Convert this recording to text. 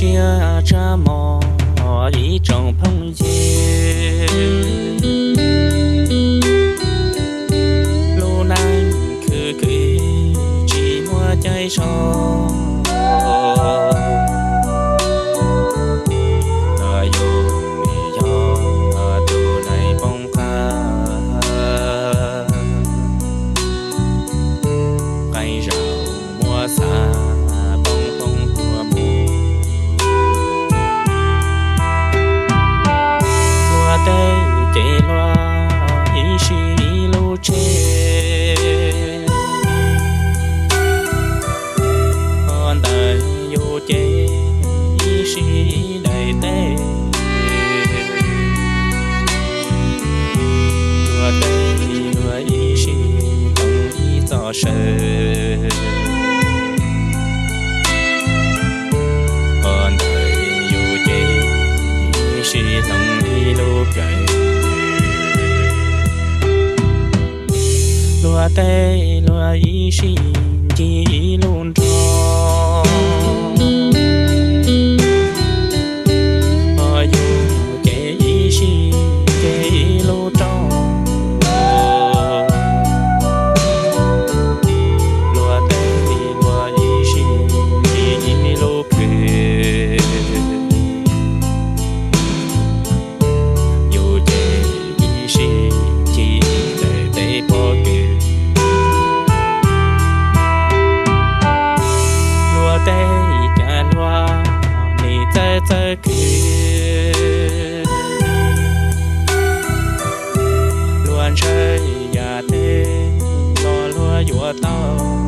Tiaj tsa mos ib tsoom phooj ywg, lub neej khwv khwv tsis muaj caij so, los yus yog tus neeg poob qab, qee zaum muab xav poob poob puag mus. Luag tej ces luag ib sij ib lub tsev, ho ntawm yus ces ib sij ib daim teb. Luag tej luag ib sij hloov ib txoj saw, ho ntawm yus ces ib sij hloov ib lub kawm. Luag tej luag ib sij ncig ib lub nroog, ho yus ces ib sij ncig ib lub roob. Luag tej luag ib sij ncig ib lub khw, yus ces ib sij ncig ntawm tej pob kws. Luag tej cas luag nim txawj txawj khwv, luag ntshaw yam twg los luag yuav tau.